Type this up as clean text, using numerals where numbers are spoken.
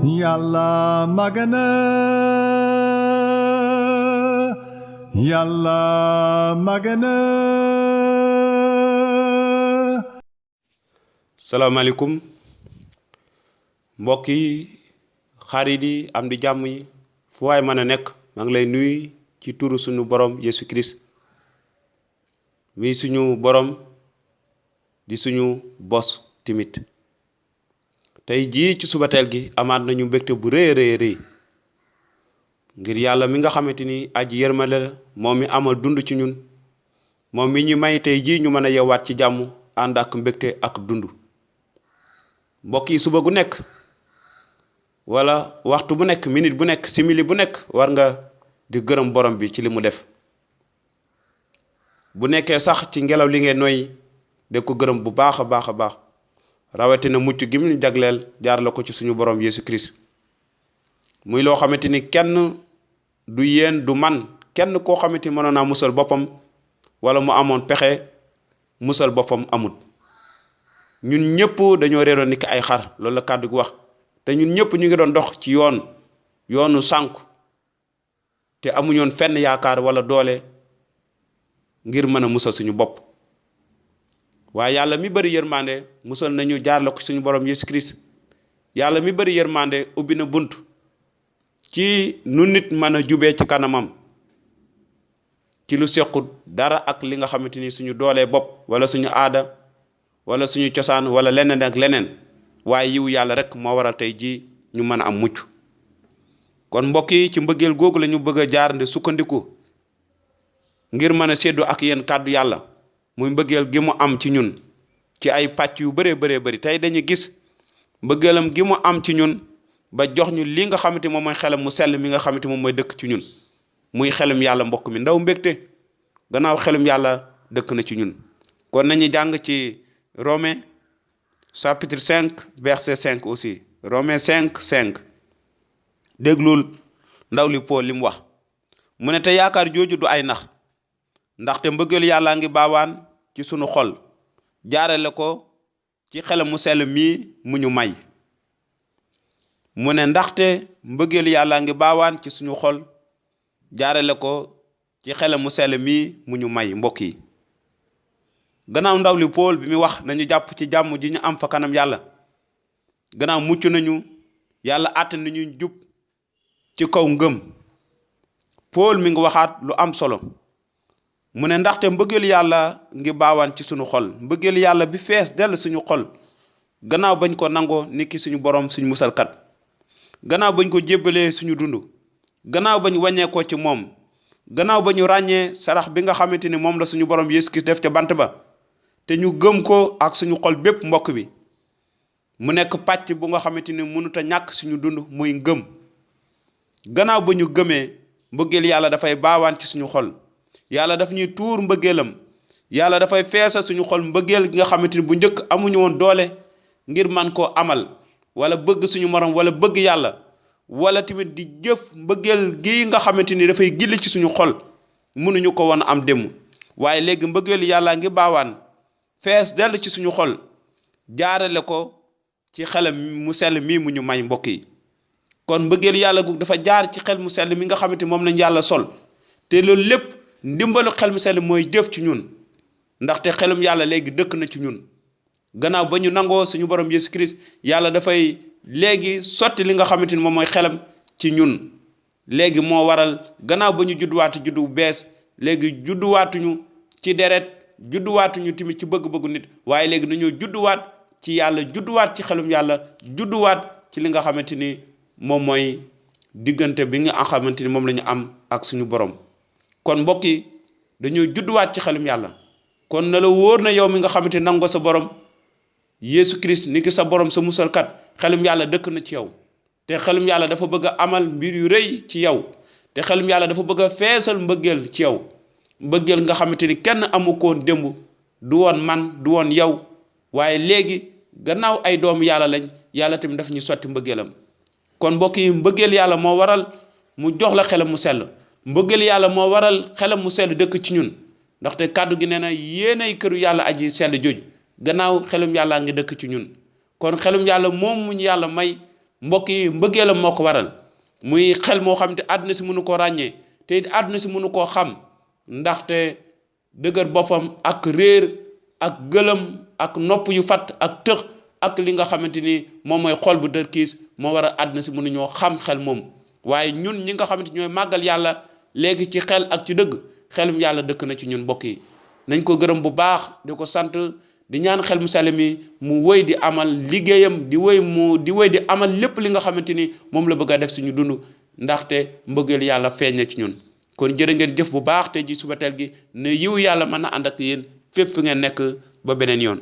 Yàlla màgg na Yàlla màgg na. salaamaaleykum mbokk yi xarit yi am di jàmm yi fu waay mën a nekk maa ngi lay nuyu ci turu suñu borom Yesu Christ mi suñu borom di suñu bos timit tey jii ci subateel gi amaat nañu mbégte bu rëy ngir yàlla mi nga xamante ni aji yërmale la moom mi amal dund ci ñun moom mi ñu may tey jii ñu mën a yeewaat ci jàmm ànd ak mbégte ak dund. mbokk yi suba gu nekk wala waxtu bu nekk minute bu nekk simili bu nekk war nga di gërëm borom bi ci li mu def bu nekkee sax ci ngelaw li ngeen noy de ko gërëm bu baax a baax rawatina mucc gi mu jagleel jaar la ko ci suñu borom Yesu Christ muy loo xamante ni kenn du yéen du man kenn koo xamante ni mënoon naa musal boppam wala mu amoon pexe musal boppam amut. ñun ñëpp dañoo réeroon niki ay xar loolu la kàddu gu wax te ñun ñëpp ñu ngi doon dox ci yoonu sànku te amuñoon fenn yaakaar wala doole ngir mën a musal suñu bopp waaye yàlla mi bari yërmande musal nañu jaar la ko suñu borom Yesu Christ yàlla mi bari yërmande ubbi na bunt ci nu nit mën a jubee ci kanamam ci lu sequt dara ak li nga xamante ni suñu doolee bopp wala suñu aada wala suñu cosaan wala leneen ak leneen waaye yiw yàlla rek moo waral tey ji ñu mën a am mucc. kon mbokk yi ci mbëggeel googu la ñu bëgg a jaar nde sukkandiku ngir mën a séddu ak yéen kàddu yàlla muy mbëggeel gi mu am ci ñun ci ay pàcc yu bari tey dañu gis mbëggeelam gi mu am ci ñun ba jox ñu li nga xamante moom mooy xelam mu sell mi nga xamante moom mooy dëkk ci ñun muy xelum yàlla mbokk mi ndaw mbégte gannaaw xelum yàlla dëkk na ci ñun. kon nañu jàng ci Romains chapitre 5 verset 5 aussi Romains 5:5 déglul ndaw li Paul li mu wax mu ne te yaakaar jooju du ay nax ndaxte mbëggeel yàlla ngi baawaan ci sunu xol jaarale ko ci xelam mu sell mii mu ñu may. mu ne ndaxte mbëggeel yàlla ngi baawaan ci suñu xol jaarale ko ci xelam mu sell mii mu ñu may. mbokk yi gannaaw ndaw li Paul bi mi wax nañu jàpp ci jàmm ji ñu am fa kanam yàlla gannaaw mucc nañu yàlla àtte nañu jub ci kaw ngëm Paul mi ngi waxaat lu am solo mu ne ndaxte mbëggeel yàlla ngi baawaan ci suñu xol mbëggeel yàlla bi fees dell suñu xol gannaaw bañ ko nangoo niki suñu borom suñu musalkat gannaaw bañ ko jébbalee suñu dund gannaaw bañ wàññeekoo ci moom gannaaw ba ñu ràññee sarax bi nga xamante ni moom la suñu borom Yesu Christ def ca bant ba te ñu gëm ko ak suñu xol bépp mbokk bi mu nekk pàcc bu nga xamante ni mënut a ñàkk suñu dund muy ngëm gannaaw ba ñu gëmee mbëggeel yàlla dafay baawaan ci suñu xol yàlla daf ñuy tuur mbëggeelam yàlla dafay feesa suñu xol mbëggeel gi nga xamante ni bu njëkk amuñu woon doole ngir man koo amal wala bëgg suñu morom wala bëgg yàlla wala tamit di jëf mbëggeel gi nga xamante ni dafay gilli ci suñu xol mënuñu ko woon am démb waaye léegi mbëggeel yàlla ngi baawaan fees dell ci suñu xol jaarale ko ci xelam mu sell mii mu ñu may. mbokk yi kon mbëggeel yàlla gu dafa jaar ci xel mu sell mi nga xamante moom lañ yàlla sol te loolu lépp ndimbalu xel mu sell mooy jëf ci ñun ndaxte xelum yàlla léegi dëkk na ci ñun gannaaw ba ñu nangoo suñu borom Yesu Christ yàlla dafay léegi sotti li nga xamante ni moom mooy xelam ci ñun léegi moo waral gannaaw ba ñu judduwaatu juddu bu bees léegi judduwaatuñu ci deret judduwaatuñu tamit ci bëgg-bëggu nit waaye léegi dañoo judduwaat ci yàlla judduwaat ci xelum yàlla judduwaat ci li nga xamante ni moom mooy diggante bi nga xamante ni moom la ñu am ak suñu borom. kon mbokk yi dañoo judduwaat ci xelum yàlla kon na la wóor na yow mi nga xamante ni nangu sa borom Yesu Christ ni ki sa borom sa musalkat xelum yàlla dëkk na ci yow te xelum yàlla dafa bëgg a amal mbir yu rëy ci yow te xelum yàlla dafa bëgg a feesal mbëggeel ci yow mbëggeel nga xamante ni kenn amu ko woon démb du woon man du woon yow waaye léegi gannaaw ay doomu yàlla lañ yàlla tamit daf ñu sotti mbëggeelam. kon mbokk yi mbëggeel yàlla moo waral mu jox la xelam mu sell mbëggeel yàlla moo waral xelam mu sell dëkk ci ñun ndaxte kàddu gi nee na yéenay këru yàlla aji sell jooju gannaaw xelum yàlla ngi dëkk ci ñun kon xelum yàlla moom mu ñu yàlla may mbokk yi mbëggeelam moo ko waral muy xel moo xam te àdduna si mënu koo ràññee te it àdduna si mënu koo xam ndaxte dëgër boppam ak réer ak gëlëm ak nopp yu fatt ak tëx ak li nga xamante ni moom mooy xol bu dërkiis moo war a àdduna si mënuñoo xam xel moom waaye ñun ñi nga xamante ñooy màggal yàlla léegi ci xel ak ci dëgg xelum yàlla dëkk na ci ñun mbokk yi nañ ko gërëm bu baax di ko sant di ñaan xel mu sell mi mu wéy di amal liggéeyam di wéy di amal lépp li nga xamante ni moom la bëgg a def suñu dund ndaxte mbëggeel yàlla feeñ na ci ñun kon jërë ngeen jëf bu baax te ji suba teel gi ne yiw yàlla mën na ànd ak yéen fépp fi ngeen nekk ba beneen yoon